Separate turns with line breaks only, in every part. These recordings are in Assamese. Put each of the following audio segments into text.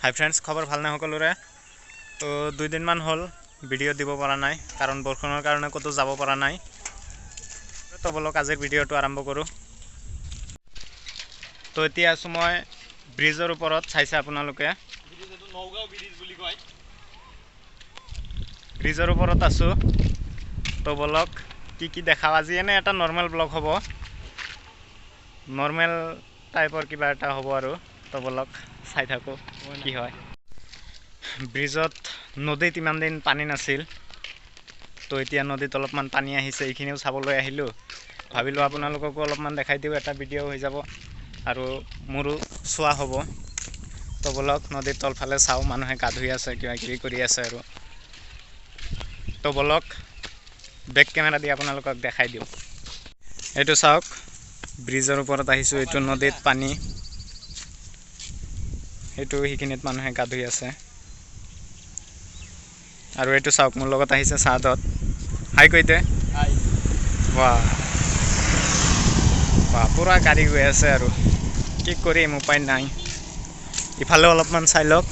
হাই ফ্ৰেণ্ডছ, খবৰ ভালনে সকলোৰে? তো দুইদিনমান হ'ল ভিডিঅ' দিব পৰা নাই, কাৰণ বৰষুণৰ কাৰণে ক'তো যাব পৰা নাই। তো বলক আজিৰ ভিডিঅ'টো আৰম্ভ কৰোঁ। তো এতিয়া আছোঁ মই ব্ৰিজৰ ওপৰত, চাইছে আপোনালোকে, ব্ৰিজৰ ওপৰত আছোঁ। তো বলক কি কি দেখাওঁ আজি, এনে এটা নৰ্মেল ব্লগ হ'ব, নৰ্মেল টাইপৰ কিবা এটা হ'ব আৰু। তো বলক চাই থাকোঁ কি হয়। ব্ৰিজত নদীত ইমান দিন পানী নাছিল, তো এতিয়া নদীত অলপমান পানী আহিছে, এইখিনিও চাবলৈ আহিলোঁ। ভাবিলোঁ আপোনালোককো অলপমান দেখাই দিওঁ, এটা ভিডিঅ' হৈ যাব আৰু মোৰো চোৱা হ'ব। তো বলক নদীৰ তলফালে চাওঁ, মানুহে গা ধুই আছে, কিবা কিবি কৰি আছে আৰু। তো বলক বেক কেমেৰা দি আপোনালোকক দেখাই দিওঁ। এইটো চাওক, ব্ৰিজৰ ওপৰত আহিছোঁ, এইটো নদীত পানী, সেইটো সেইখিনিত মানুহে গা ধুই আছে। আৰু এইটো চাওক, মোৰ লগত আহিছে চাদত, হাই কৈ দে। বাহ বাহ, পুৰা গাড়ী গৈ আছে আৰু কি কৰিম, উপায় নাই। ইফালে অলপমান চাই লওক,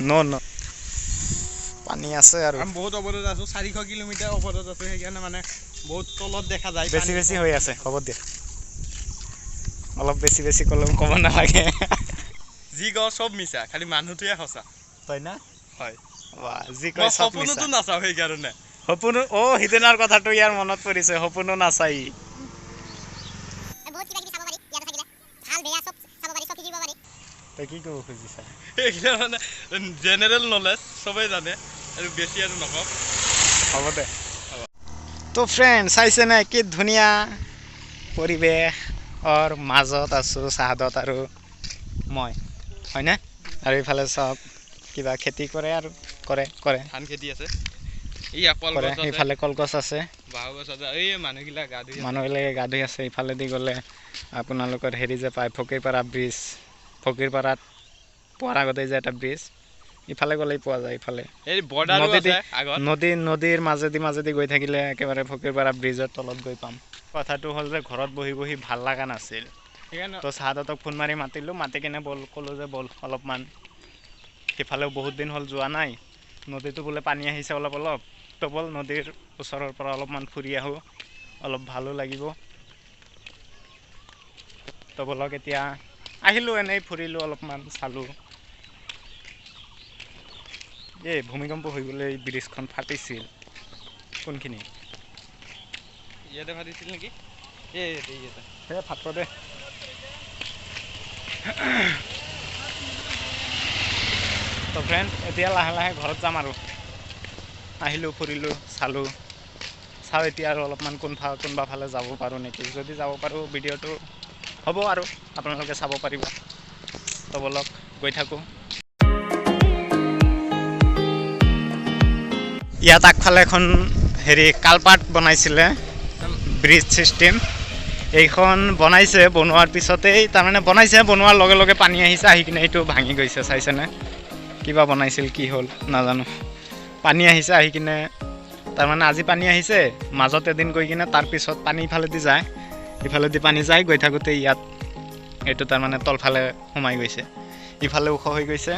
ন পানী আছে আৰু
বহুত ওপৰত আছো, 400 কিলোমিটাৰ ওপৰত আছো, সেইকাৰণে মানে বহুত তলত দেখা যায়,
বেছি বেছি হৈ আছে। হ'ব দিয়া, অলপ বেছি বেছি ক'লেও ক'ব নালাগে।
যি কওঁ চব মিছা, খালি মানুহটোৱে সঁচা।
তই না
হয়,
যি কয় চব মিছা।
সপোনতো নাচাওঁ সেইকাৰণে।
সপোনো, অ' সিদিনাৰ কথাটো ইয়াৰ মনত পৰিছে, সপোনো নাচাই। তই কি ক'ব খুজিছা?
এইগিলা মানে জেনেৰেল নলেজ চবেই জানে আৰু বেছি আৰু নকওঁ,
হ'ব দে। তো ফ্ৰেণ্ড চাইছে নে কি ধুনীয়া পৰিৱেশৰ মাজত আছোঁ, চাহাদত আৰু মই, হয়নে? আৰু ইফালে চব কিবা খেতি কৰে আৰু কৰে কৰে
ধান খেতি আছে,
ইফালে কলগছ আছে,
এই মানুহবিলাক গা ধুই,
মানুহবিলাকে গা ধুই আছে। ইফালেদি গ'লে আপোনালোকৰ হেৰি যে পায়, ফকীৰপাৰা ব্ৰিজ, ফকীৰপাৰাত পোৱাৰ আগতে যে এটা ব্ৰিজ, ইফালে গ'লেই পোৱা যায়। ইফালে নদী, নদীৰ মাজেদি মাজেদি গৈ থাকিলে একেবাৰে ফকীৰপাৰা ব্ৰিজৰ তলত গৈ পাম। কথাটো হ'ল যে ঘৰত বহি বহি ভাল লগা নাছিল, তো চাহাদতক ফোন মাৰি মাতিলোঁ, মাতি কিনে বল ক'লোঁ যে বল অলপমান সিফালেও বহুত দিন হ'ল যোৱা নাই, নদীতো বোলে পানী আহিছে অলপ অলপ, তো বল নদীৰ ওচৰৰ পৰা অলপমান ফুৰি আহোঁ, অলপ ভালো লাগিব। তো বলক এতিয়া আহিলোঁ, এনেই ফুৰিলোঁ অলপমান, চালোঁ। এই ভূমিকম্প হৈ গ'লে এই ব্ৰিজখন ফাটিছিল। কোনখিনি
ইয়াতে ফাটিছিল নেকি?
এই ফাটব দে। তো ফ্ৰেণ্ড এতিয়া লাহে লাহে ঘৰত যাম আৰু। আহিলোঁ, ফুৰিলোঁ, চালোঁ, চাওঁ এতিয়া আৰু অলপমান কোনোবা ফালে যাব পাৰোঁ নেকি। যদি যাব পাৰোঁ ভিডিঅ'টো হ'ব আৰু আপোনালোকে চাব পাৰিব। তো বলক গৈ থাকোঁ। ইয়াত আগফালে এখন হেৰি কালপাট বনাইছিলে, ব্ৰিজ চিষ্টেম, এইখন বনাইছে। বনোৱাৰ পিছতেই তাৰমানে বনাইছে, বনোৱাৰ লগে লগে পানী আহিছে, আহি কিনে এইটো ভাঙি গৈছে। চাইছেনে কিবা বনাইছিল, কি হ'ল নাজানো। পানী আহিছে, আহি কিনে তাৰমানে আজি পানী আহিছে, মাজত এদিন গৈ কিনে তাৰপিছত পানী ইফালেদি যায়, ইফালেদি পানী যায়, গৈ থাকোঁতে ইয়াত এইটো তাৰমানে তলফালে সোমাই গৈছে, ইফালে ওখ হৈ গৈছে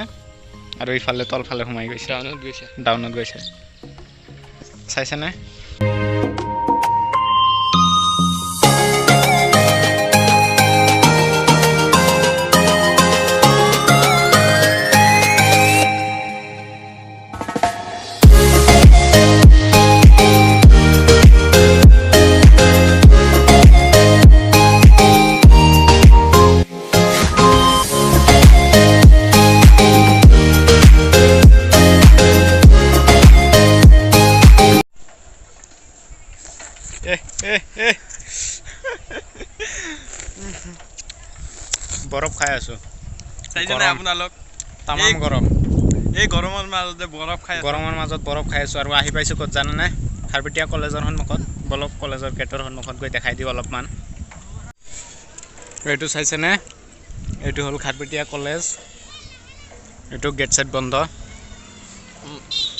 আৰু ইফালে তলফালে সোমাই গৈছে,
ডাউনত গৈছে,
ডাউনত গৈছে। চাইছেনে? বৰফ খাই আছো,
আপোনালোক
তামাম গৰম,
এই গৰমৰ মাজতে বৰফ খাই,
গৰমৰ মাজত বৰফ খাই আছো। আৰু আহি পাইছো ক'ত জানেনে? খাৰপেটীয়া কলেজৰ সন্মুখত। বলক কলেজৰ গেটৰ সন্মুখত গৈ দেখাই দিওঁ অলপমান। এইটো চাইছেনে? এইটো হ'ল খাৰপেটীয়া কলেজ। এইটো গেট চেট বন্ধ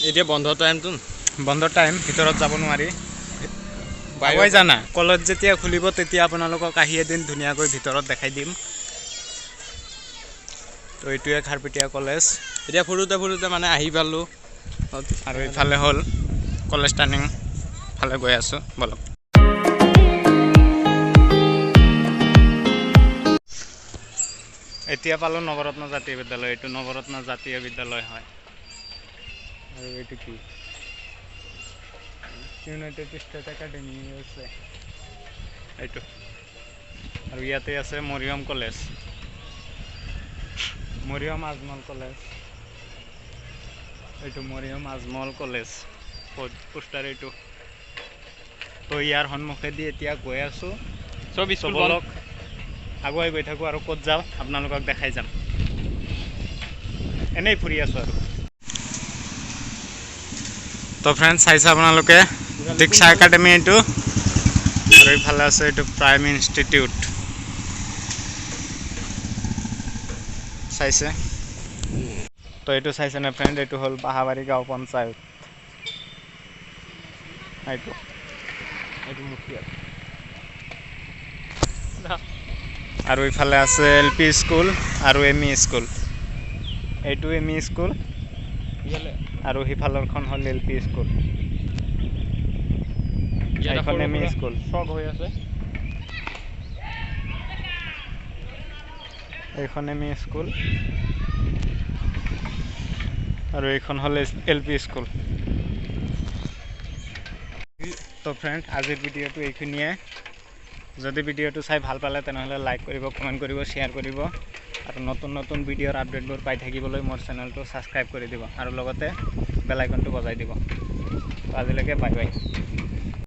এতিয়া, বন্ধ টাইমটো,
বন্ধ টাইম, ভিতৰত যাব নোৱাৰি। বাই জানা, কলেজ যেতিয়া খুলিব তেতিয়া আপোনালোকক আহি এদিন ধুনীয়াকৈ ভিতৰত দেখাই দিম। তো তো এইটোৱে খাৰপেটীয়া কলেজ।
এতিয়া ফুৰোঁতে ফুৰোঁতে মানে আহি পালোঁ।
আৰু ইফালে হ'ল কলেজ টাৰ্ণিং ফালে গৈ আছোঁ, বলক। এতিয়া পালোঁ নৱৰত্ন জাতীয় বিদ্যালয়। এইটো নৱৰত্ন জাতীয় বিদ্যালয় হয়। আৰু এইটো কি ইউনাইটেড ষ্টেট একাডেমি আছে এইটো। আৰু ইয়াতে আছে মৰিয়ম কলেজ, মৰিয়ম আজমল কলেজ। এইটো মৰিয়ম আজমল কলেজ পোষ্টাৰ এইটো। তো ইয়াৰ সন্মুখেদি এতিয়া গৈ আছোঁ।
চব স্কুল
বলক, আগুৱাই গৈ থাকোঁ আৰু ক'ত যাওঁ আপোনালোকক দেখাই যাম। এনেই ফুৰি আছোঁ আৰু। তো ফ্ৰেণ্ড চাইছে আপোনালোকে দীক্ষা একাডেমি এইটো। আৰু ইফালে আছে এইটো প্ৰাইম ইনষ্টিটিউট, চাইছে। তো এইটো চাইছেনে ফ্ৰেণ্ড, এইটো হ'ল বাহাবাৰী গাঁও পঞ্চায়ত। এইটো
এইটো মুখিয়াল।
আৰু ইফালে আছে এল পি স্কুল আৰু এম ই স্কুল। এইটো এম ই স্কুল আৰু সিফালৰখন হ'ল এল পি স্কুল। এইখন এম ই স্কুল।
চক হৈ আছে।
এইখন এম ই স্কুল আৰু এইখন হ'ল এল পি স্কুল। তো ফ্ৰেণ্ড আজিৰ ভিডিঅ'টো এইখিনিয়ে। যদি ভিডিঅ'টো চাই ভাল পালে তেনেহ'লে লাইক কৰিব, কমেণ্ট কৰিব, শ্বেয়াৰ কৰিব আৰু নতুন নতুন ভিডিঅ'ৰ আপডেটবোৰ পাই থাকিবলৈ মোৰ চেনেলটো ছাবস্ক্ৰাইব কৰি দিব আৰু লগতে বেল আইকনটো বজাই দিব। তো আজিলৈকে বাই বাই।